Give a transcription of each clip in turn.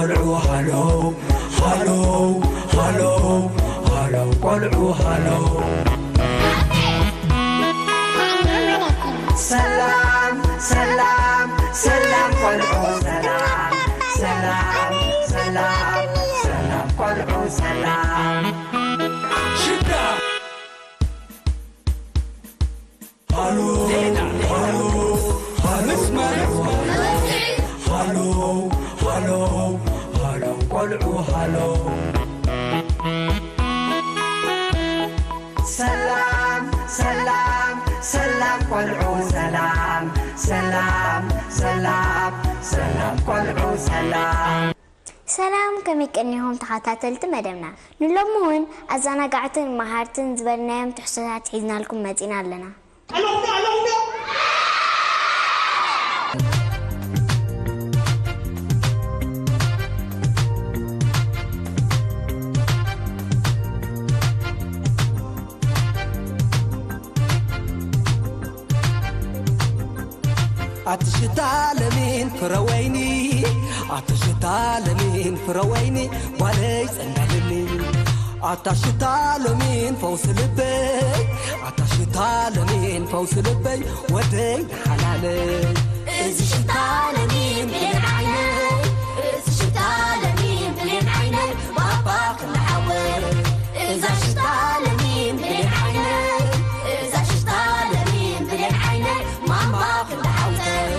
ቆልዑ ሃሎ፣ ሃሎ፣ ሃሎ፣ ሃሎ፣ ቆልዑ ሃሎ። ሰላም፣ ሰላም፣ ሰላም፣ ቆልዑ ሰላም፣ ሰላም፣ ሰላም፣ ሰላም፣ ቆልዑ ሰላም። ሽዳ ሃሎ፣ ሃሎ፣ ሃሎ፣ ሃሎ፣ ሃሎ፣ ሃሎ፣ ቆልዑ ሃሎ። ሰላም፣ ሰላም፣ ሰላም፣ ቆልዑ ሰላም፣ ሰላም፣ ሰላም፣ ሰላም፣ ቆልዑ ሰላም። ሰላም፣ ከመይ ቀኒኹም ተኸታተልቲ መደብና? ንሎሚ እውን ኣዘናጋዕትን መሃርትን ዝበልናዮም ትሕዝቶታት ሒዝናልኩም መጺና ኣለና። ኣለኹም ዶ? ኣለኹም ዶ? ኣቲ ሽታ ለሚን ፍረ ወይኒ፣ ኣቲ ሽታ ለሚን ፍረ ወይኒ፣ ጓለይ ጸንበልኒ። ኣታ ሽታ ለሚን ፈውሲ ልበይ፣ ኣታ ሽታ ለሚን ፈውሲ ልበይ፣ ወደይ ንሓላለይ። እዚ ሽታ ለሚን ብሌን ዓይነይ፣ እዚ ሽታ ለሚን ብሌን ዓይነይ፣ ባባ ክንዲ ሓወይ። እዛ ሽታ ለሚን ብሌን ዓይነይ፣ እዛ ሽታ ለሚን ብሌን ዓይነይ፣ ማማ ክንዲ ሓውተይ።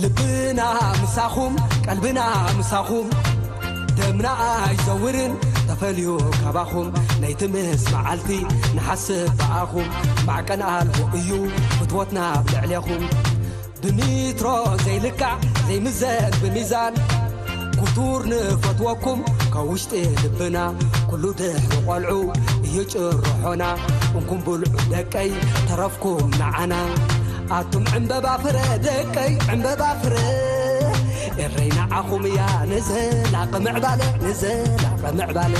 ልብና ምሳኹም፣ ቀልብና ምሳኹም፣ ደምና ኣይዘውርን ተፈልዩ ካባኹም። ለይቲ ምስ መዓልቲ ንሓስብ ብኣኹም፣ ማዕቀን ኣልቦ እዩ ፍትወትና ኣብ ልዕሌኹም። ብሚትሮ ዘይልካዕ ዘይምዘን ብሚዛን፣ ክቱር ንፈትወኩም ካብ ውሽጢ ልብና። ኩሉ ድሕሪ ቆልዑ እዩ ጭርሖና፣ እንኩም ብልዑ ደቀይ ተረፍኩም ንዓና። ኣቱም ዕምበባ ፍረ ደቀይ ዕምበባ ፍረ፣ ኤረይ ንዓኹም እያ ንዘላቂ ምዕባለ፣ ንዘላቂ ምዕባለ።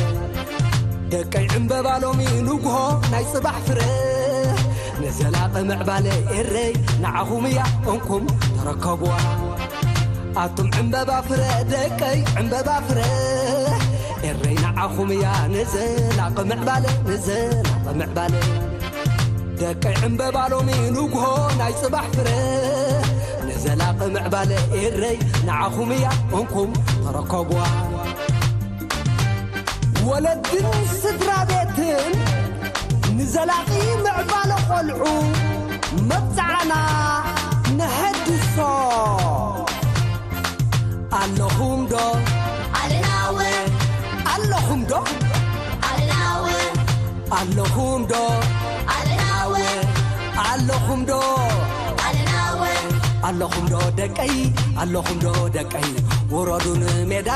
ደቀይ ዕምበባ ሎሚ ንግሆ ናይ ጽባሕ ፍረ፣ ንዘላቂ ምዕባለ ኤረይ ንዓኹም እያ እንኩም ተረከብዋ። ኣቱም ዕምበባ ፍረ ደቀይ ዕምበባ ፍረ፣ ኤረይ ንዓኹም እያ ንዘላቂ ምዕባለ፣ ንዘላቂ ምዕባለ። ደቀይ ዕምበባ ሎሚ ንግሆ ናይ ጽባሕ ፍረ፣ ንዘላቂ ምዕባለ ኤረይ ንዓኹም እያ እንኩም ተረከብዋ። ወለድን ስድራ ቤትን ንዘላቂ ምዕባለ ቆልዑ መብጽዓና ነሐድሶ። ኣለኹም ዶ? ኣለናወ። ኣለኹም ዶ? ኣለናወ። ኣለኹም ዶ? ኣለናወ። ኣለኹም ዶ? ኣለናወ። ኣለኹም ዶ ደቀይ? ኣለኹም ዶ ደቀይ? ውረዱ ንሜዳ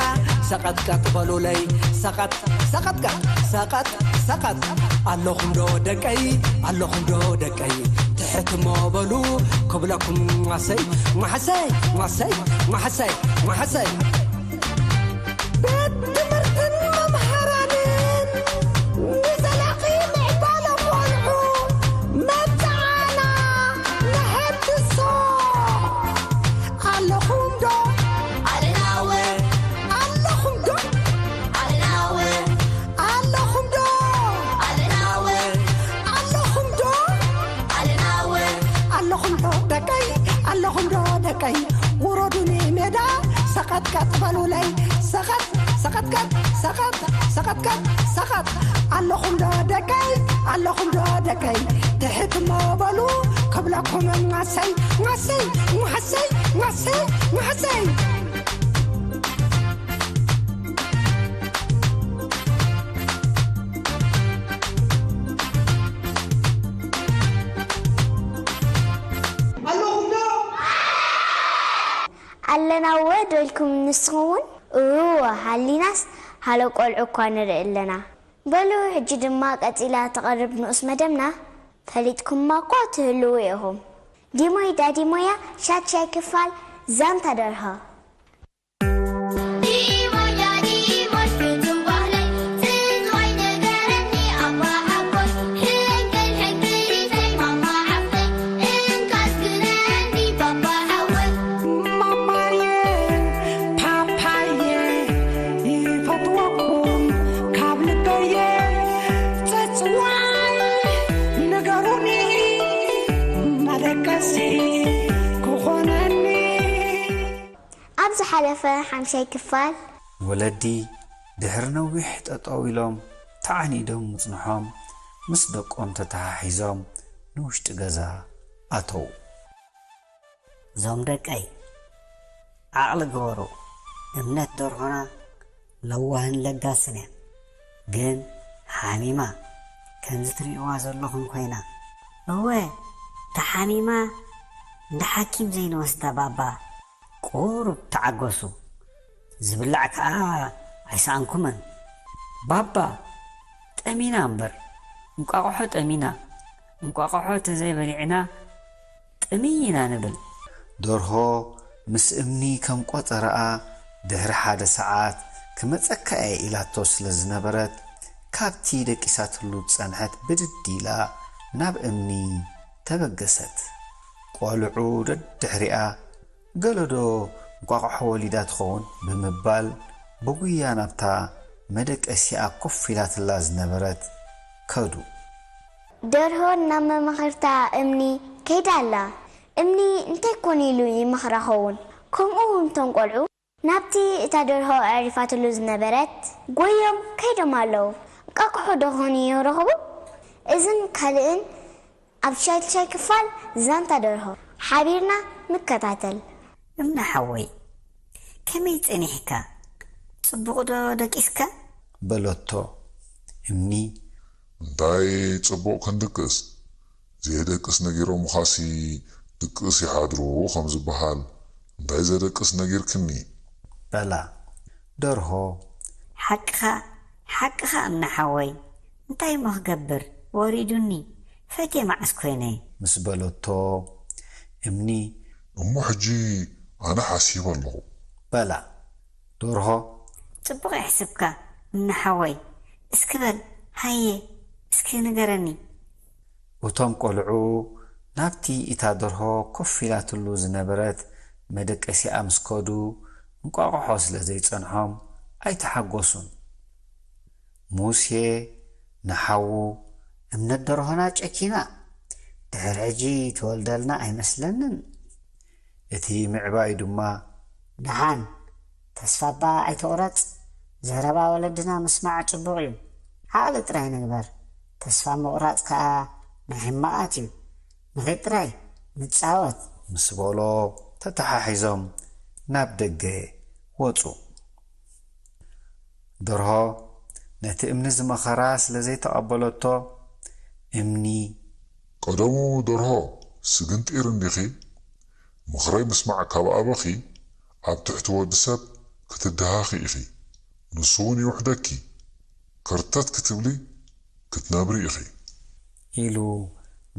ሰቐጥቀጥ በሉለይ። ሰቐጥ፣ ሰቐጥቀጥ፣ ሰቐጥ፣ ሰቐጥ። ኣለኹም ዶ ደቀይ? ኣለኹም ዶ ደቀይ? ትሕት እሞ በሉ ክብለኩም ሟሰይ፣ ሟሰይ፣ ሟሰይ፣ ሟሰይ፣ ሟሰይ። ቤት ትምህርትን መምሃራንን ንዘላቒ ምዕባለ ቆልዑ መብጽዓና ነሐድሶ። ኣለኹም ዶ? ኣለናወ። ኣለኹም ዶ? ኣለናወ። ኣለኹም ዶ? ኣለናወ። ኣለኹም ዶ? ኣለናወ። ኣለኹም ዶ ደቀይ? ኣለኹም ዶ ደቀይ? ውረዱኒ ሜዳ ሰቐጥቀጥ በሉለይ። ሰቐጥ፣ ሰቐጥቀጥ፣ ሰቐጥ፣ ሰቐጥቀጥ፣ ሰቐጥ። ኣለኹም ዶ ደቀይ? ኣለኹም ዶ ደቀይ? ትሕት እሞ በሉ ክብለኩም ማሰይ፣ ማሰይ፣ ማሰይ፣ ማሰይ፣ ማሰይ። ኣለኹም ዶ? ኣለና እወ ዶ ኢልኩም ንስኹም እውን? እወ ሃሊናስ ሃሎ ቆልዑ እኳ ንርኢ ኣለና። በሉ ሕጂ ድማ ቀጺላ ትቐርብ ንኡስ መደብና ፈሊጥኩማ እኳ ትህልዉ ኢኹም። ዲሞይ ዳዲሞያ ሻድሻይ ክፋል ዛንታ ደርሆ። ዲሞያ ዲሞሽ ፍጹም ባህለይ፣ ትንዋይ ንገረኒ ኣባ ሓጎይ፣ ሕንቅል ሕንቅሊተይ ማማ ሓፍተይ፣ እንካስ ግነኒ ባባ ሓወይ። ማማየ፣ ፓፓየ፣ ክኾነኒ ኣብ ዝሓለፈ ሓምሻይ ክፋል ወለዲ ድሕሪ ነዊሕ ጠጠው ኢሎም ተዓኒዶም ምጽንሖም ምስ ደቆም ተተሓሒዞም ንውሽጢ ገዛ ኣተዉ። እዞም ደቀይ ዓቕሊ ግበሩ። እምነት ደርሆና ለዋህን ለጋስን እያ። ግን ሓሚማ ከምዚ ትርእይዋ ዘለኹም ኮይና። እወ ተሓሚማ እንዳ ሓኪም ዘይንወስዳ ባባ። ቁሩብ ተዓገሱ። ዝብላዕ ከኣ ኣይሰኣንኩምን። ባባ ጠሚና እምበር እንቋቑሖ ጠሚና። እንቋቑሖ ተዘይበሊዕና ጥምይ ኢና ንብል። ደርሆ ምስ እምኒ ከም ቆጸረኣ ድሕሪ ሓደ ሰዓት ክመጸካ እየ ኢላቶ ስለ ዝነበረት ካብቲ ደቂሳትሉ ዝጸንሐት ብድድ ኢላ ናብ እምኒ ተበገሰት። ቆልዑ ደድሕሪኣ ገለዶ እንቋቑሖ ወሊዳ ትኸውን ብምባል ብጉያ ናብታ መደቀሲኣ ኮፍ ኢላትላ ዝነበረት ከዱ። ደርሆ ናብ መማኽርታ እምኒ ከይዳ ኣላ። እምኒ እንታይ ኮን ኢሉ ይመኽራ ኸውን? ከምኡ እውን እቶም ቆልዑ ናብቲ እታ ደርሆ ኣዕሪፋትሉ ዝነበረት ጎዮም ከይዶም ኣለዉ። እንቃቁሖ ዶ ኾን ይረኽቡ? እዝን ካልእን ኣብ ሻልሻይ ክፋል ዛንታ ደርሆ ሓቢርና ንከታተል። እምነ ሓወይ ከመይ ጸኒሕካ? ጽቡቕ ዶ ደቂስካ? በለቶ እምኒ። እንታይ ጽቡቕ ክንድቅስ? ዘየደቅስ ነጊሮምኻሲ ድቅስ ይሓድሩ ከም ዝበሃል እንታይ ዘደቅስ ነጊርክኒ? በላ ደርሆ። ሓቅኻ ሓቅኻ እምነ ሓወይ እንታይ እሞ ክገብር ወሪዱኒ ፈትየ መዓስ ኮይነ። ምስ በለቶ እምኒ። እሞ ሕጂ ኣነ ሓሲበ ኣለኹ። በላ ደርሆ። ጽቡቕ የሕስብካ እምነ ሓወይ እስኪ በል ሃየ እስኪ ንገረኒ። እቶም ቆልዑ ናብቲ እታ ደርሆ ኮፍ ኢላትሉ ዝነበረት መደቀሲኣ ምስ ከዱ እንቋቑሖ ስለ ዘይጸንሖም ኣይተሓጎሱን። ሙሴ ንሓዉ እምነት ደርሆና ጨኪና ድሕሪ ሕጂ ትወልደልና ኣይመስለንን። እቲ ምዕባዩ ድማ። ደሓን ተስፋ እባ ኣይትቑረጽ። ዘረባ ወለድና ምስማዕ ጽቡቕ እዩ። ዓቕሊ ጥራይ ንግበር። ተስፋ ምቑራጽ ከኣ ናይ ሕማቓት እዩ። ንኺድ ጥራይ ንጻወት። ምስ በሎ ተተሓሒዞም ናብ ደገ ወጹ። ደርሆ ነቲ እምኒ ዝመኸራ ስለ ዘይተቐበለቶ እምኒ። ቀደሙ ደርሆ ስግንጢር እንዲኺ ምኽረይ ምስማዕ ካብ ኣበኺ ኣብ ትሕቲ ወዲ ሰብ ክትደሃኺ ኢኺ። ንሱ እውን ይውሕደኪ። ከርተት ክትብሊ ክትነብሪ ኢኺ። ኢሉ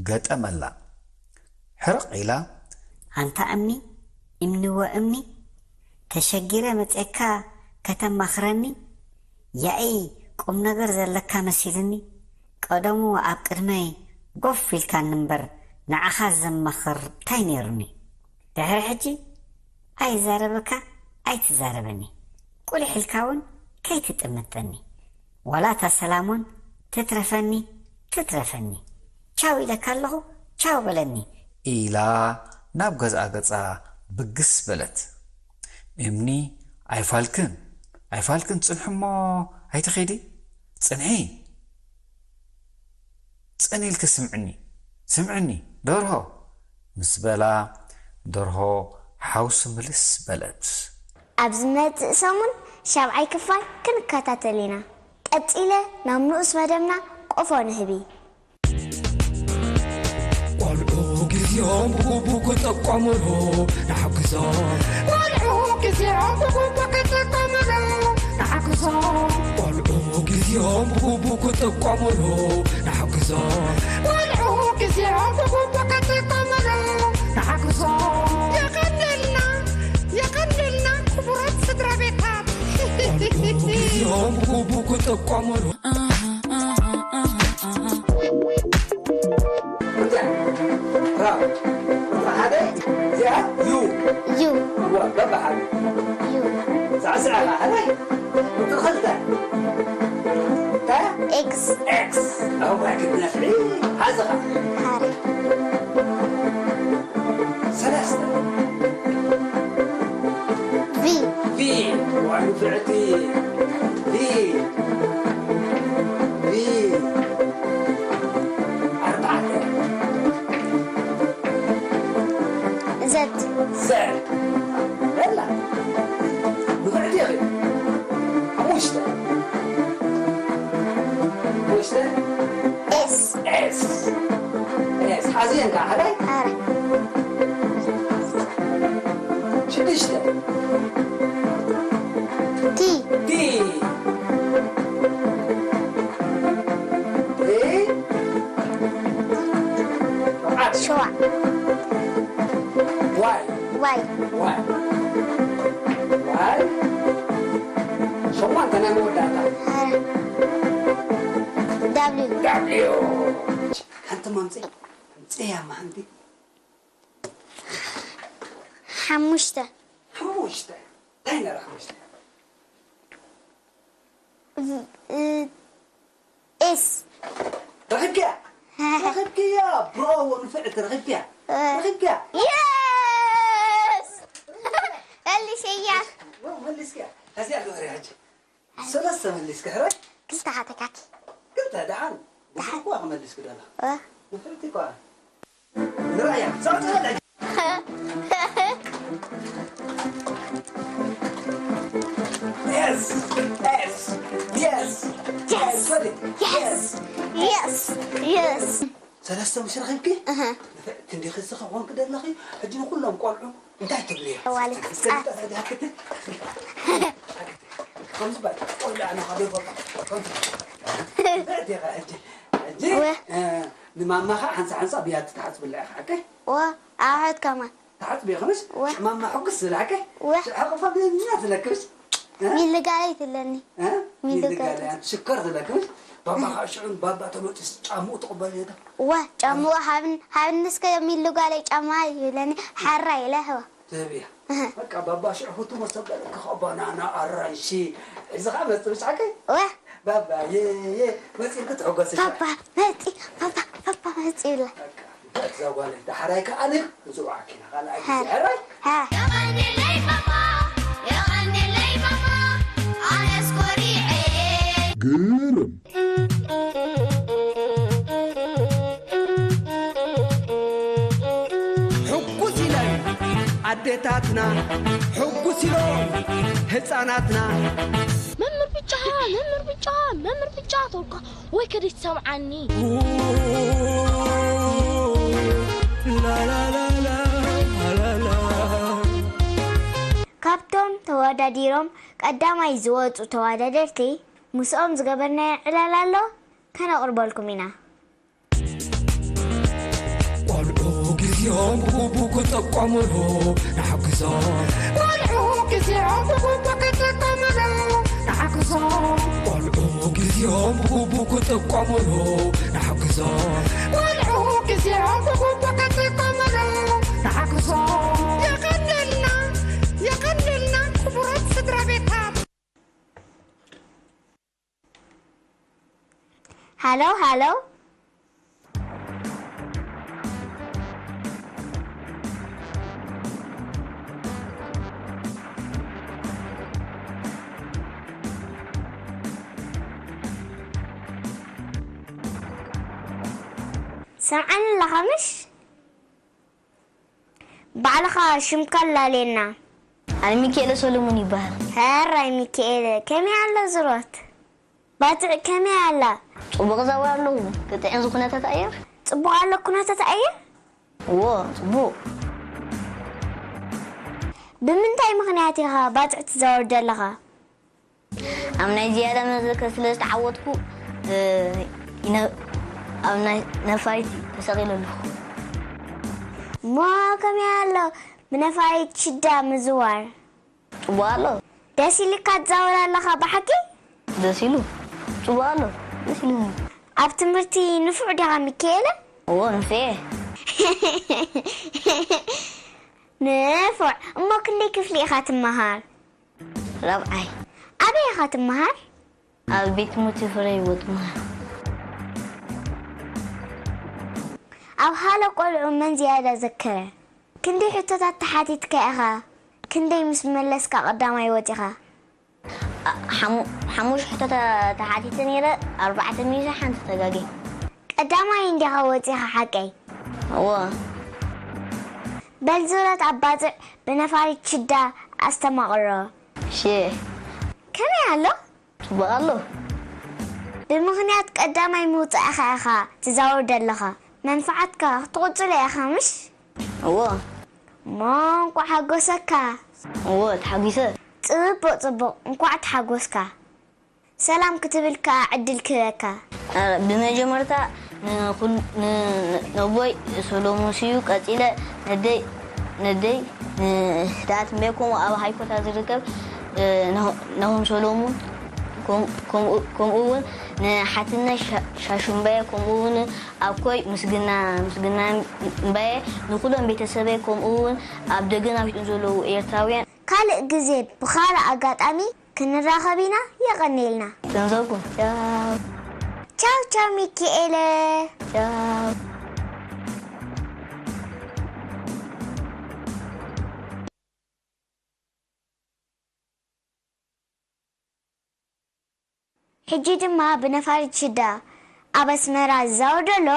ገጠመላ። ሕርቕ ኢላ። ኣንታ እምኒ እምኒ ወእምኒ ተሸጊረ መጽየካ ከተማኽረኒ ያኢ ቁም ነገር ዘለካ መሲልኒ ቀደሙ ኣብ ቅድመይ ጎፍ ኢልካኒ እምበር ንዓኻ ዘማኽር እንታይ ነይሩኒ ድሕሪ ሕጂ ኣይዛረበካ ኣይትዛረበኒ ቁሊሕ ኢልካ እውን ከይትጥምተኒ ዋላ እታ ሰላም እውን ትትረፈኒ ትትረፈኒ ቻው ኢለካ ኣለኹ ቻው በለኒ። ኢላ ናብ ገዝኣ ገጻ ብግስ በለት። እምኒ ኣይፋልክን ኣይፋልክን ጽንሒ እሞ ኣይትኺዲ ጽንሒ ጽን ኢልኪ ስምዕኒ ስምዕኒ ደርሆ ምስ በላ ደርሆ ሓውሲ ምልስ በለት። ኣብ ዝመጽእ ሰሙን ሻብዓይ ክፋል ክንከታተል ኢና። ቀጺለ ናብ ንኡስ መደብና ቆፎ ንህቢ። ቆልዑ ግዜኦም ብግቡ ክጥቀሙሉ ንሓግዞም። ቆልዑ ግዜኦም ብግቡ ክጥቀሙሉ ንሓግዞም። ቆልዑ ግዜኦም ብግቡ ክጥቀሙሉ ንሓግዞም። ቆልዑ ግዜኦም ብግቡ ክጥቀሙሉ ንሓግዞም። የቐንየልና የቐንየልና ክቡራት ስድራ ቤታት። ቆልዑ ግዜኦም ብግቡ ክጥቀሙሉ ራ ቁጽሪ ሓደ እዚኣ ዩ ዩ እዋ በባ ሓደ ዩ ሳዕስዓ ኸዓ ሓደ ቁጽሪ ክልተ እንታይ ኤክስ ኤክስ ኣዋይ ክትነፍዒ ሓዝኻ ሓረ ዘት። ዘ። በላ። ንፍዕቲ ኢኺ። ሓሙሽተ። ሓሙሽተ። ኤስ። ኤስ። ኤስ። ሓዝየን ከዓ ሓዳይ። ኣረ። ሽዱሽተ። ቲ። ቲ። ቲ። ሸዋ። ዋይ። ዋይ። ዋይ። ዋይ። ሸሞንተ ናይ መወዳእታ። ኣረ። ዳብሊው። ዳብሊው። ሓንቲ ማምፀ። ኣምፀያ ማሓንቲ። ሓሙሽተ። ሓሙሽተ። እንታይ ነራ ሓሙሽተ? እ፣ ኤስ። ረኺብክያ? ረኺብክያ። ብራቮ፣ ንፍዕቲ፣ ረኺብክያ። እ። ረኺብክያ። የስ! መልሰያ። ው፣ መሊስክያ። እዚኣ ግበሪ ሕጂ። ሰለስተ መሊስካ፣ ሕራይ? ክልተ ሓተካኪ። ክልተ፣ ደሓን። ብዙሕ እኳ ክመልስ ክደላ። እ። ንፍዕቲ እኳ። ንራእያ፣ ጸቕጢ በል። Yes! Yes! Yes! Yes! Yes! Yes! Yes! Yes! ሰለስተ ምሽ ረኺብኪ? እህ። ንፍዕቲ እንዲኺ ዝኸኾንኪ ደለኺ፣ ሕጂ ንኹሎም ቆልዑ እንታይ ትብልዮ? ዋልት። እስከ ዝጠፈ ዝሃክቲ? ከምዚ በል፣ ቆልዑ ኣነ ካብ ይፈልጦ። ከምዚ። ንፍዕቲ ኢኻ ሕጂ። ሕጂ፣ ወ። እ፣ ንማማ ኸዓ ሓንሳ ሓንሳ ብያቲ ትሓጽብላ ኢኻ፣ ሓቀይ? ወ፣ ኣሕዋት ከማን። ትሓጽቢ ኢኻ፣ ምሽ? ወ። ማማ ሕጉስ ዝብላ፣ ሓቀይ? ወ። ሽዑ ሕቕፋ ብየኛ ዝለክሽ? እ? ሚሊ ጋለይ ትብለኒ። እ? ሚሊ ሚሊ ጋለይ። ጋለይ፣ ሽኮር ዝብለኪ፣ ምሽ? ባባ ኸዓ ሽዑ ባባ ተመጭስ ጫምኡ ትቕበል እየ ዶ? ወ፣ ጫምኡ ሃብን-፣ ሃብኒ እስከ ሚሊ ጋለይ ጫማ ይብለኒ። ሓራ ኢለ ህዋ። ትህብ እያ። እህ። በቃ ባባ ሽዑ ፍቱ መሰበለኪ ኸዓ ባናና፣ ኣራንሺ ሒዝኻ መጽእ ብቻ ሓቀይ? ወ። ባባ፣ የ፣ የ፣ መጺእልኪ ትሕጎሲ። ባባ፣ መጺ፣ ባባ፣ ባባ፣ መጺ ይብላ። በቃ፣ እዛ ጓለይ፣ ዳሕራይ ከኣ ኣነ ክጽውዓኪ ኢና፣ ካልኣይ ግዜ፣ ሓር-፣ ሕራይ? ሓ። የቐንየለይ ባባ፣ የቐንየለይ ባባ፣ ኣነስ ኮሪዐ። ግርም። ሕጉስ ኢለን ኣዴታትና፣ ሕጉስ ኢሎም ህፃናትና። መምህር ብጫ፣ መምህር ብጫ፣ መምህር ብጫ ተውካ ወይ ከደይ ትሰምዓኒ? ላላላላ። ካብቶም ተወዳዲሮም ቀዳማይ ዝወፁ ተወዳደርቲ ምስኦም ዝገበርናዮ ዕላል ኣሎ፣ ከነቕርበልኩም ኢና። ቆልዑ ግዜኦም ብግቡእ ክጥቀሙሉ ንሓግዞም። ቆልዑ ግዜኦም ብግቡእ ክጥቀሙሉ ንሓግዞም። ቆልዑ ግዜኦም ብግቡእ ክጥቀሙሉ ንሓግዞም። ቆልዑ ግዜኦም ብግቡእ ክጥቀሙሉ ንሓግዞም። የቐንየልና፣ የቐንየልና ክቡራት ስድራ ቤታት። ሃሎ፣ ሃሎ። ሰምዓኒ ኣለኻ ምሽ? ባዕልኻ ሽምካ ኣላልየና። ኣነ ሚኪኤለ ሰሎሞን ይበሃል። ሕራይ ሚኪኤለ፣ ከመይ ኣሎ ዝሮት? ባጽዕ ከመይ ኣላ? ጽቡቕ ዘዋ ኣለዉ። ክጥዕም ዝኹነታት ኣየር? ጽቡቕ ኣሎ ኩነታት ኣየር? እዎ፣ ጽቡቕ። ብምንታይ ምኽንያት ኢኻ ባጽዕ ትዛወር ዘለኻ? ኣብ ናይ ዝያዳ መዘከር ስለ ዝተዓወትኩ፣ እ፣ ይነ-፣ ኣብ ናይ ነፋሪት ተሰቒለ ኣለኹ። እሞ ከመይ ኣሎ ብነፋሪት ሽዳ ምዝዋር? ጽቡቕ ኣሎ። ደስ ኢልካ ትዛወር ኣለኻ ብሓቂ? ደስ ኢሉ። ጽቡቕ ኣሎ። ደስ ኢሉኒ። ኣብ ትምህርቲ ንፉዕ ዲኻ ሚካኤለ? እዎ፣ ንፉዕ እየ። ንፉዕ። እሞ ክንደይ ክፍሊ ኢኻ ትመሃር? ራብዓይ። ኣበይ ኢኻ ትመሃር? ኣብ ቤት ትምህርቲ ፍረ ህይወት መሃር። ኣብ ሃሎ ቆልዑ መን ዝያዳ ዘከረ? ክንደይ ሕቶታት ተሓቲትካ ኢኻ? ክንደይ ምስ መለስካ ቀዳማይ ወጺኻ? ኣ-፣ ሓሙ-፣ ሓሙሽተ ሕቶታት ተሓቲተ ነይረ፣ ኣርባዕተ ሚሰ ሓንቲ ተጋግየ። ቀዳማይ እንዲኻ ወጺኻ ሓቀይ? እወ። በል ዙረት ኣብ ባጽዕ ብነፋሪት ሽዳ ኣስተማቕሮ። እሺ፣ ከመይ ኣሎ? ጽቡቕ ኣሎ። ብምኽንያት ቀዳማይ ምውጻእኻ ኢኻ ትዛወር ዘለኻ። መንፍዓትካ ክትቕጽሎ ኢኻ ምሽ? እዎ፣ እሞ እንቋዕ ሓጎሰካ። እዎ፣ ተሓጒሰ። ጽቡቕ ጽቡቕ፣ እንቋዕ ተሓጎስካ። ሰላም ክትብል ከኣ ዕድል ክህበካ። እ፣ ብመጀመርታ ንኹል-፣ ን-፣ ን-፣ ነቦይ ሰሎሙን ስዩ፣ ቀጺለ ነደይ፣ ነደይ ንህዳት እምበየ፣ ከምኡ ኣብ ሃይኮታ ዝርከብ፣ እ፣ ነ-፣ ናሆም ሰሎሙን፣ ከም-፣ ከምኡ፣ ከምኡ እውን ንሓትነ ሻ-፣ ሻሹምበየ፣ ከምኡ እውን ኣኮይ ምስግና፣ ምስግና እምበየ፣ ንኹሎም ቤተሰበይ፣ ከምኡ እውን ኣብ ደገን ኣብ ውሽጥን ዘለዉ ኤርትራውያን። ካልእ ግዜ ብኻልእ ኣጋጣሚ ክንራኸብ ኢና። የቐንየልና። ገንዘብኩም። ቻው። ቻው ቻው ሚኪኤለ። ቻው። ሕጂ ድማ ብነፋሪት ሽዳ ኣብ ኣስመራ ዝዛወር ዘሎ፣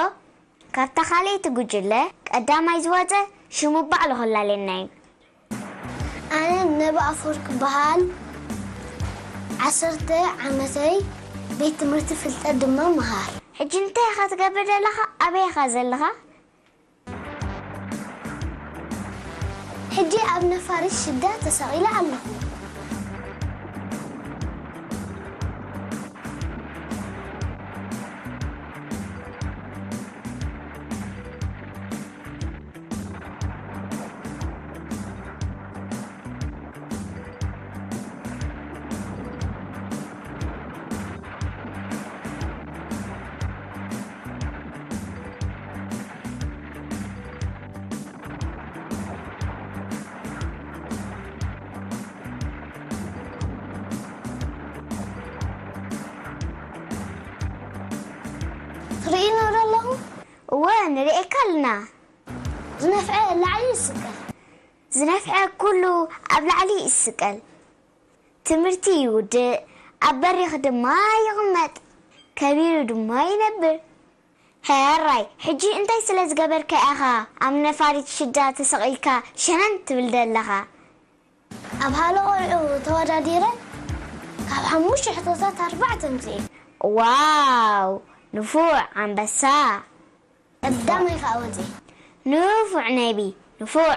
ካብታ ካልኣይቲ ጉጅለ ቀዳማይ ዝወጸ ሽሙ ባዕሉ ክላለየና እዩ። ኣነ ነቢ ኣፈወርቅ በሃል። ዓሰርተ ዓመተይ፣ ቤት ትምህርቲ ፍልጠት ድማ መሃር። ሕጂ እንታይ ኢኻ ትገብር ዘለኻ? ኣበይ ኢኻ ዘለኻ? ሕጂ ኣብ ነፋሪት ሽዳ ተሰቒለ ኣለኹ። ትርእይና ዶ ኣለኹም? እወ ንርእየካ ኣለና። ዝነፍዐ ላዕሊ ይስቀል። ዝነፍዐ ኩሉ ኣብ ላዕሊ ይስቀል። ትምህርቲ ይውድእ፣ ኣብ በሪኽ ድማ ይቕመጥ፣ ከቢሩ ድማ ይነብር። ሕራይ ሕጂ እንታይ ስለ ዝገበርካ ኢኻ ኣብ ነፋሪት ሽዳ ተሰቒልካ ሸነን ትብል ዘለኻ? ኣብ ሃለ ቆልዑ ተወዳዲረ ካብ ሓሙሽተ ሕቶታት ኣርባዕተ ኣምፅኤ። ዋው ንፉዕ ኣንበሳ። ቀዳማይ ከዓ ወፅኤ። ንፉዕ ነቢ ንፉዕ።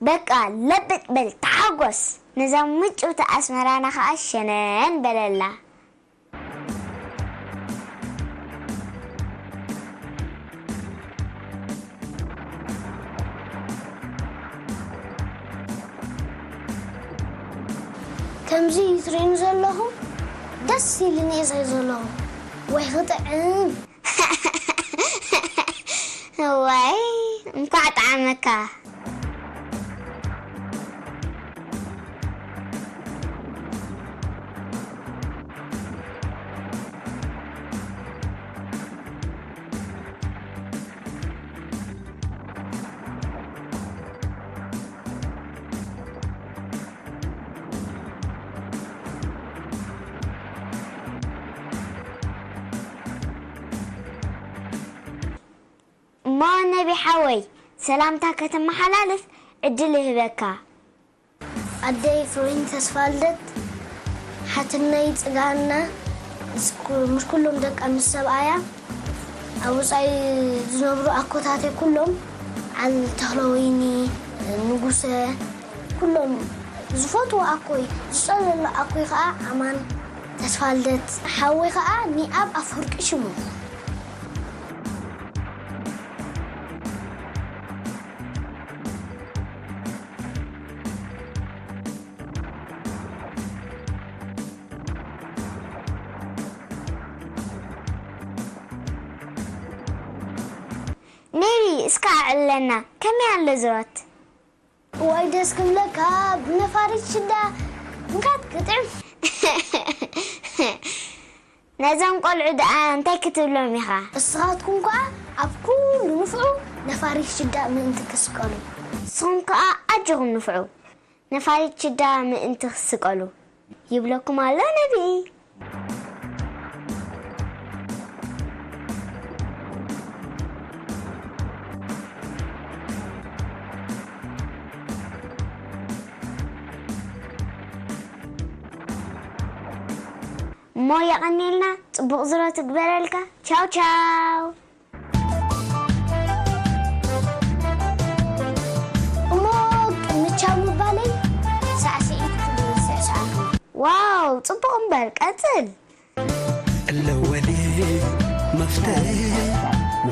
በቃ ለብጥ በል ተሓጎስ። ነዛ ምጭውቲ ኣስመራና ከዓ ሸነን በለላ። ከምዚ ትርእዩኒ ዘለኹም ደስ ኢሉኒ እየ ዘለኹ። ወይ ክጥዕም። እዋይ እንኳዕ ጠዓመካ። እሞ ነቢ ሓወይ ሰላምታ ከተመሓላልፍ ዕድል ይህበካ። ኣደይ ፍሬን ተስፋልደት፣ ሓትነይ ጽጋና፣ ምስ ኩ-፣ ምስ ኩሎም ደቃ ምስ ሰብኣያ፣ ኣብ ወጻኢ ዝነብሩ ኣኮታተይ ኩሎም፣ ዓል ተኽለወይኒ፣ ንጉሰ፣ ኩሎም ዝፈትዎ ኣኮይ፣ ዝጸለሎ ኣኮይ ከኣ ኣማን ተስፋልደት፣ ሓወይ ከኣ ኒኣብ ኣፈወርቂ ሽሙ። ሜሪ እስከ ኣዕልለና ከመይ ኣሎ ዝሮት? እዋይ ደስ ክብለካ ብነፋሪት ሽዳ እንካት ግጥም። ነዞም ቆልዑ ደኣ እንታይ ክትብሎም ኢኻ? እስኻትኩም ከኣ ኣብ ኩሉ ንፍዑ ነፋሪት ሽዳ ምእንቲ ክስቀሉ። ንስኹም ከኣ ኣጆኹም ንፍዑ ነፋሪት ሽዳ ምእንቲ ክስቀሉ ይብለኩም ኣሎ ነቢ። እሞ የቐኔልና፣ ጽቡቕ ዝሮ ትግበረልካ። ቻው ቻው። እሞ ቅድሚ ቻው ምባለይ ሳዕስዒት ክስዕስዓልኩም። ዋው፣ ጽቡቕ እምበር፣ ቀጽል። እለወሊ መፍተ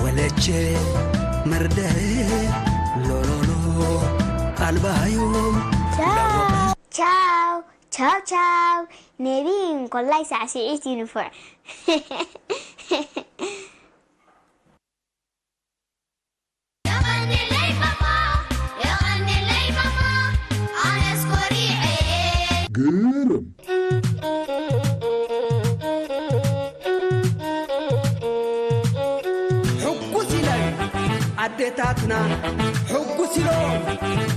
ወለቸ መርደ ሎሎሎ ኣልባዮ ቻው ቻው ቻው ቻው። ነቢ እንኮላይ ሳዕስዒት ይንፉዕ። የቐንየለይ ማማ፣ የቐንየለይ ማማ፣ ኣነስ ኮሪዐ። ግርም። ሕጉስ ኢለን ኣዴታትና፣ ሕጉስ ኢሎም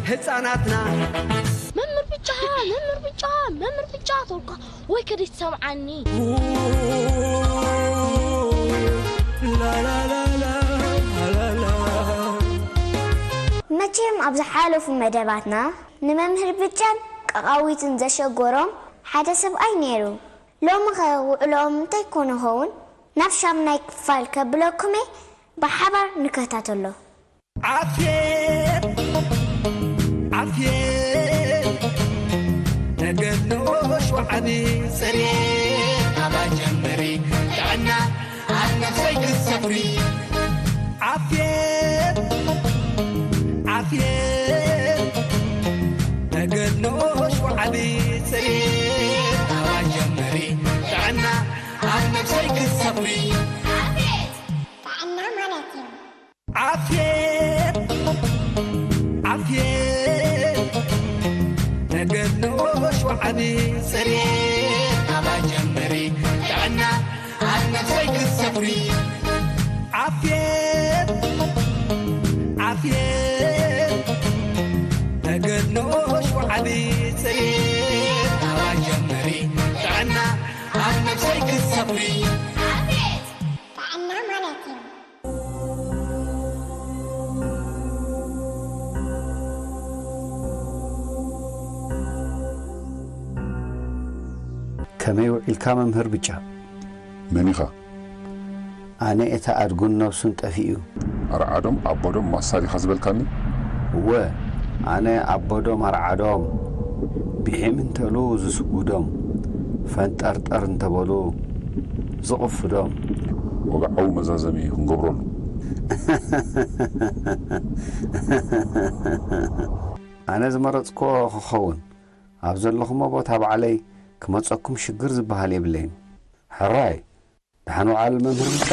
ህፃናትና። መምህር ብጫ፣ መምህር ብጫ፣ መምህር ብጫ ተልኳ። ወይ ከደይ ትሰምዓኒ። ላላላላላላ መቸም ኣብ ዝሓለፉ መደባትና ንመምህር ብጫን ቀቓዊትን ዘሸጎሮም ሓደ ሰብኣይ ነይሩ። ሎሚ ኸ ውዕሎኦም እንታይ ኮነ ኸውን? ናብ ሻምናይ ክፋል ከብለኩም'የ፣ ብሓባር ንከታተሎ። ዓፍየት ዓፍየት ተገድሎ ሸውዓቢ ጽሬት ኣባ ጀምሪ ጥዕና ኣብ ነፍሰይ ክሰፍሪ ዓፍየት ዓፍየት ተገድሎ ሸውዓቢ ጽሬት ኣባ ጀምሪ ጥዕና ኣብ ነፍሰይ ክሰፍሪ ዓፍየት ጥዕና ማለት እዩ። ዓፍየት ዓፍየት ተገድሎ ሸውዓቢ ጽሬት ኣባ ጀምሪ ጥዕና ኣብ ነፍሰይ ክሰፍሪ ዓፍየት ዓፍየት ተገድሎ ሸውዓቢ ጽሬት ኣባ ጀምሪ ጥዕና ኣብ ነፍሰይ ክሰፍሪ ዓፍየት ጥዕና ማለት እዩ። ከመይ ውዒልካ መምህር ብጫ? መን ኢኻ? ኣነ እቲ ኣድጉን ነብሱን ጠፊኡ። ኣርዓዶም ኣቦዶም ማሳ ዲኻ ዝበልካኒ? እወ፣ ኣነ ኣቦዶም ኣርዓዶም፣ ብሒም እንተሉ ዝስጉዶም፣ ፈንጠርጠር እንተበሉ ዝቕፍዶም። ወግዓዊ መዛዘሚ ክንገብረሉ። ኣነ ዝመረጽክዎ ክኸውን፣ ኣብ ዘለኹሞ ቦታ ባዕለይ ክመጸኩም ሽግር ዝበሃል የብለይን። ሕራይ፣ ደሓን ውዓል መምህር ብጫ።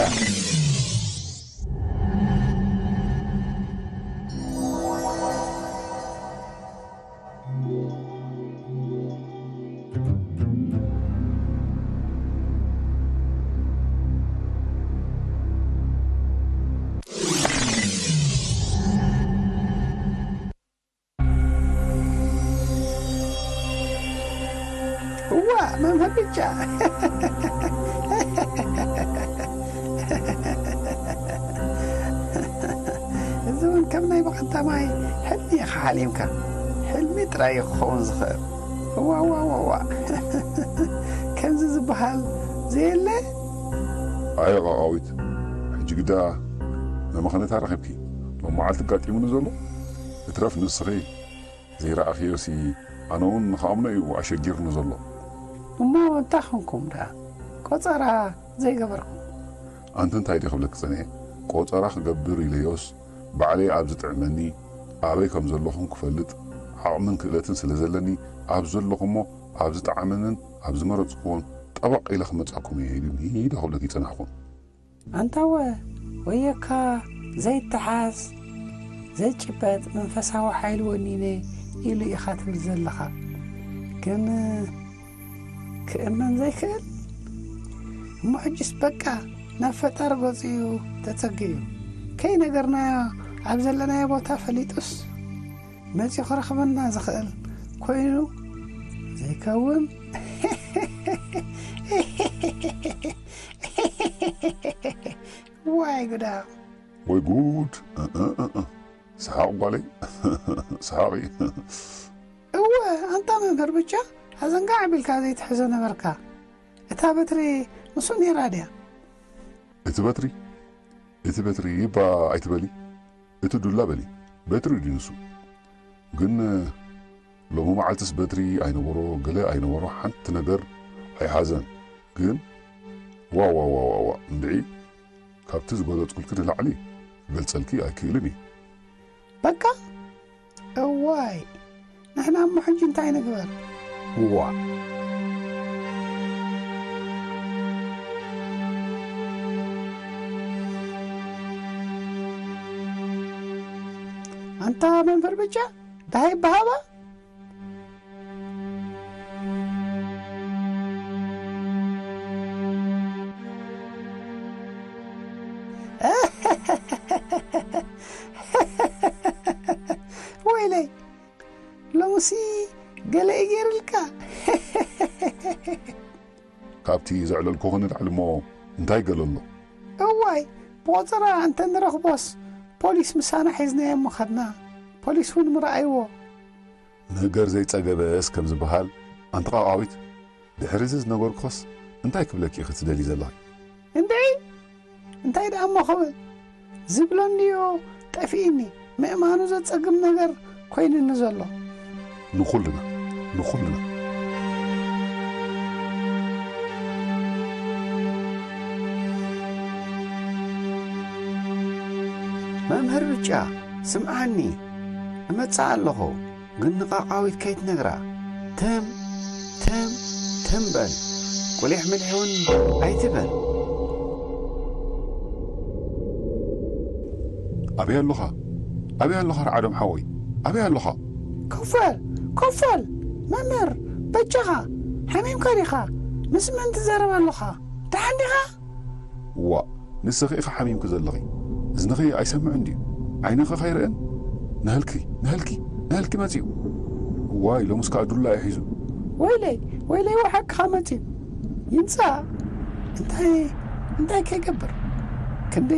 እዋ መምህር ብጫ፣ እዚ እውን ከም ናይ ብቐዳማይ ሕልሚ ኢኻ ሓሊምካ። ሕልሚ ጥራይ እዩ ክኸውን ዝኽእል። እዋ እዋ እዋ እዋ፣ ከምዚ ዝበሃል ዘየለ። ኣየ ቐቓዊት፣ ሕጂ ግዳ መመኸነታ ረኺብኪ። ሎም መዓልቲ ኣጋጢሙኒ ዘሎ እትረፍ ንስኺ ዘይረኣኽዮሲ ኣነ እውን ንኽኣምኖ እዩ ኣሸጊርኒ ዘሎ። እሞ እንታይ ኾንኩም ደኣ ቆጸራ ዘይገበርኩም? ኣንቲ እንታይ ድየ ክብለኪ ጸኒሐ? ቆጸራ ክገብር ኢለዮስ ባዕለይ ኣብ ዝጥዕመኒ ኣበይ ከም ዘለኹን ክፈልጥ ዓቕምን ክእለትን ስለ ዘለኒ ኣብ ዘለኹሞ ኣብ ዝጠዓመንን ኣብ ዝመረጽክዎን ጠበቕ ኢለ ክመጻኩም እየ ኢሉኒ ዶ ክብለኪ ጸናሕኩ። ኣንታወ ወየካ ዘይተሓዝ ዘይጭበጥ መንፈሳዊ ሓይሊ ወኒነ ኢሉ ኢኻ ትብል ዘለኻ። ግን ክእመን ዘይክእል እሞ ሕጅስ በቃ ናብ ፈጣሪ ገጹ እዩ ተጸጊዑ። ከይነገርናዮ ኣብ ዘለናዮ ቦታ ፈሊጡስ መጺኡ ክረኽበና ዝኽእል ኮይኑ ዘይከውን። ዋይ ጉዳ። ወይ ጉድ። ሰሓቕ ጓለይ። ሰሓቒ። እወ ኣንታ መምህር ብቻ ኣዘንጋዕ ኣቢልካ ዘይትሕዞ ነበርካ። እታ በትሪ ምስኡ ነይራ ድያ? እቲ በትሪ፣ እቲ በትሪ እባ ኣይትበሊ፣ እቲ ዱላ በሊ፣ በትሪ ድዩ ንሱ? ግን ሎሚ መዓልትስ በትሪ ኣይነበሮ፣ ገለ ኣይነበሮ፣ ሓንቲ ነገር ኣይሓዘን። ግን ዋው፣ ዋው፣ ዋው፣ ዋው፣ ዋው፣ እንድዒ ካብቲ ዝገለጽኩልኪ ንላዕሊ ክገልጸልኪ ኣይክእልን እየ። በቃ፣ እዋይ፣ ንሕና እሞ ሕጂ እንታይ ንግበር? እዋ። ኣንታ መምህር ብጫ፣ ደሃይ በሃባ? ወይለይ፣ ሎምሲ ገለ እዩ ገይሩልካ። ካብቲ ዘዕለልኩኺ ንላዕሊ እሞ እንታይ ገለ ኣሎ? እዋይ፣ ብቆጸራ እንተ ንረኽቦስ፣ ፖሊስ ምሳና ሒዝናዮ እሞ ኸድና። ፖሊስ እውን ምረኣይዎ። ነገር ዘይጸገበስ ከም ዝበሃል፣ ኣንቲ ቃቃዊት፣ ድሕሪ እዚ ዝነገርኩኸስ እንታይ ክብለኪ ኢኺ ትደልዪ ዘለኺ? እንድዒ፣ እንታይ ደኣ እሞ ክብል? ዝብሎ እንድዩ ጠፊእኒ፣ ምእማኑ ዘጸግም ነገር ኮይኑኒ ዘሎ። ንኹልና፣ ንኹልና። መምህር ብጫ፣ ስምዓኒ፣ እመጽእ ኣለኹ። ግን ንቃቃዊት ከይትነግራ። ትም፣ ትም፣ ትም በል። ቁሊሕ ምሊሕ እውን ኣይትበል። ኣበይ ኣሎኻ? ኣበይ ኣሎኻ ርዓዶም ሓወይ? ኣበይ ኣሎኻ? ኮፍ በል፣ ኮፍ በል። መምህር፣ በጃኻ፣ ሓሚምካ ዲኻ? ምስ መን ትዛረብ ኣሎኻ? ደሓን ዲኻ? ዋእ፣ ንስኺ ኢኺ ሓሚምኪ ዘለኺ። እዝንኺ ኣይሰምዕን ድዩ? ዓይንኺ ከይርእን? ናህልኪ፣ ናህልኪ፣ ናህልኪ መጺኡ። ዋይ፣ ሎምስ ከኣ ዱላ እዩ ሒዙ። ወይለይ፣ ወይለይ፣ ወሓቅኻ መጺኡ። ይምጻእ። እንታይ፣ እንታይ ከይገብር? ክንዲ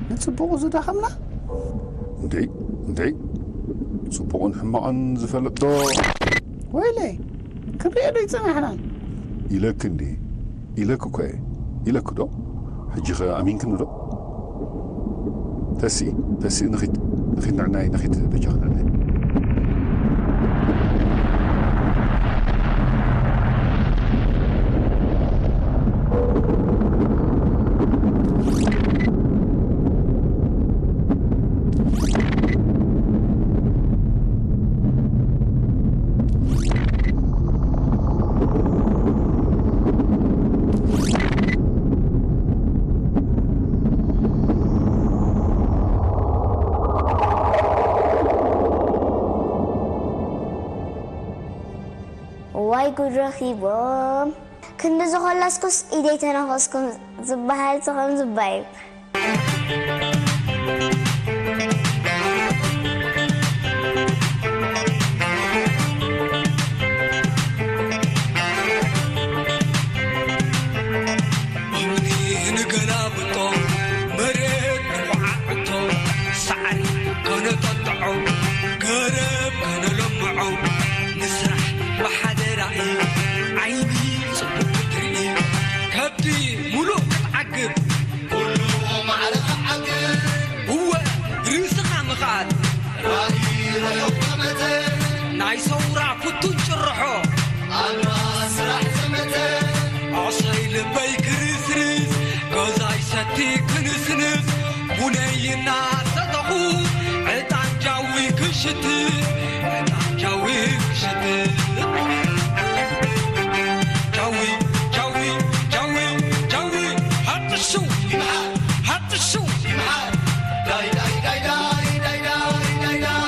ንጽቡቑ ዝደኸምና? እንድዒ፣ እንድዒ። ጽቡቕን ሕማቕን ዝፈልጥ ዶ? ወይለይ፣ ክንሪኦ ዶ ይጸናሕናን? ኢለኪ እንድየ፣ ኢለኪ እኮ እየ፣ ኢለኪ ዶ? ሕጂኸ ኣሚንክኒ ዶ? ተስኢ፣ ተስኢ፣ ንኺድ፣ ንኺድ ንዕናይ፣ ንኺድ በጃኺ ንዕናይ። እዋይ ጉድ ረኺቦም። ክንዲ ዝኾላስኩስ ኢደይ ተነኸስኩም ዝበሃል ዝኾን ዝባይብ። እምኒ ንገላብጦ፣ መሬት ንኹዓዕቶ፣ ሳዕሪ ከነጠጥዖ፣ ገረብ ከነለምዖ፣ ንስራሕ ብሓደ ራእይ፣ ዓይኒ ጽቡቕ ክትርኢ፣ ከብቲ ሙሉእ ክትዓግብ፣ ኩሉ ማዕረ ክዓግብ፣ እወ ርእስኻ ምኽኣል፣ ራእይ ርሑቕ ጠመተ፣ ናይ ሰውራ ፍቱን ጭርሖ፣ ኣልማዝ ስራሕ ዘመተ፣ ኣሰይ ልበይ ክርስርስ፣ ገዛይ ሰቲ ክንስንስ፣ ቡነይ እናሰተኹ፣ ዕጣን ጃዊ ክሽትት፣ ዕጣን ጃዊ ክሽትት። ጃዊ፣ ጃዊ፣ ጃዊ፣ ጃዊ፣ ሃጥሹ ይምሓር፣ ሃጥሹ ይምሓር። ዳይ፣ ዳይ፣ ዳይ፣ ዳይ፣ ዳይ፣ ዳይ፣ ዳይ፣ ዳይ።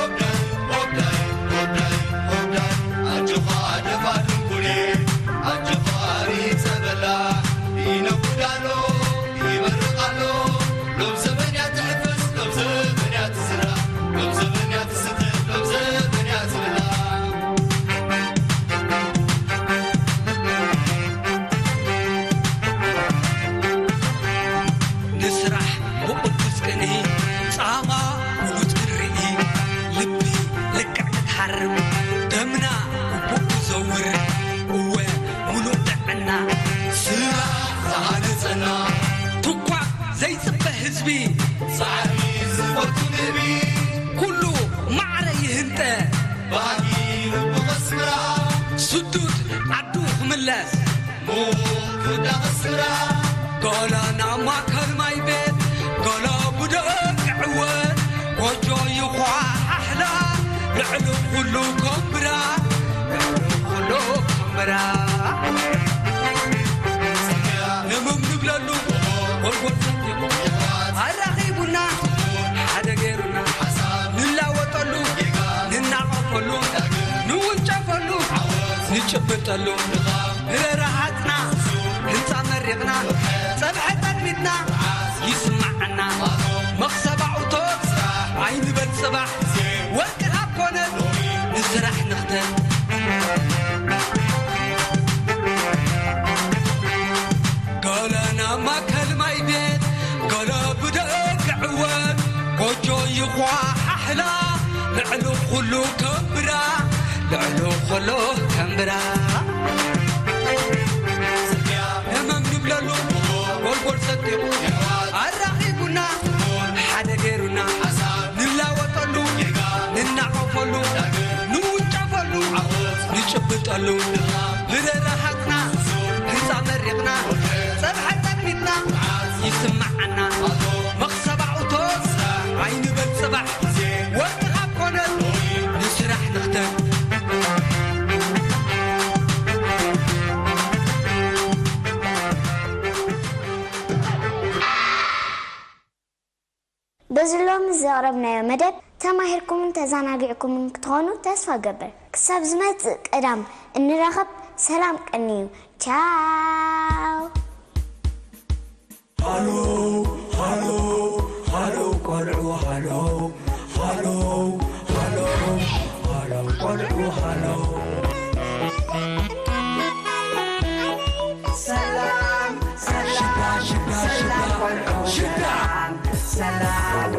ኦብዳይ ኦብዳይ ኦብዳይ ኦብዳይ ኣጆኻ ደፋ ድንኩሌ ኣጆኻ ሪፀበላ ይነጉዳሎ ይበርቕ ኣሎ ሎም ዘበን እያ ትሕፈስ ሎም ዘበን እያ ትዝራ ሎም ዘበን እያ ትስተ ሎም ዘበን እያ ትብላ ንስራሕ ብቕዱስ ቅንኢ ጻማ ብሉጽ ርኢ ልቢ ልክዕ ክትሓርም ደምና ግቡእ ክዘውር እወ ሙሉእ ጥዕና ስራሕ ዝሃነጸና ትኳ ዘይጽበ ህዝቢ ጻዕሪ ዝፈቱ ንህቢ ኩሉ ማዕረ ይህንጠ ባህጊ ልቡ ከስምራ ስዱድ ዓዱ ክምለስ ሙኽዳ ከስምራ ገለ ናብ ማእከል ማይ ቤት ገለ ብደቂ ዕወት ጎጆ ይዃሓሕላ ልዕሊ ኩሉ ከንብራ ልዕሊ ኩሉ ከንብራ ህምም ንብለሉ ጎልጎል ሰንጢቑ ኣራኺቡና ሓደ ገይሩና ንላወጠሉ ንናቐፈሉ ንውንጨፈሉ ንጭብጠሉ ንረራሃጽና ህንጻ መሪቕና ጸብሐ ጠልሚትና ይስማዓና መኽሰባ እቶት ኣይንበል ጽባሕ ወርቂ ሃብ ኮነ ንስራሕ ንኽተት ገለ ናብ ማእከል ማይ ቤት ገለ ብደገ ዕወት ጎጆ ይዃሓሕላ ልዕሊ ኩሉ ከንብራ ልዕሊ ኩሉ ከንብራ ህመም ንብለሉ ጎልጎል ሰንጢቑ ኣራኺቡና ሓደ ገይሩና ንላወጠሉ ንናቐፈሉ ንውንጨፈሉ ንጭብጠሉ ብረራሃጽና ህንጻ መሪቕና ጸብሐ ጠሚትና ይስማዓና መኽሰባ እቶት ኣይንበል ጽባሕ ወርቂ ካብ ኮነ ንስራሕ ንኽተት በዚ ሎሚ ዘቕረብናዮ መደብ ተማሂርኩምን ተዘናጊዕኩምን ክትኾኑ ተስፋ እገብር። ክሳብ ዝመጽእ ቀዳም እንራኸብ ሰላም ቀንዩ። ቻው። ሃሎ ሃሎ ሃሎ ቆልዑ ሃሎ ሃሎ ሃሎ ሃሎ ቆልዑ ሃሎ ሰላም ሰላም ሰላም ቆልዑ ሰላም ሰላም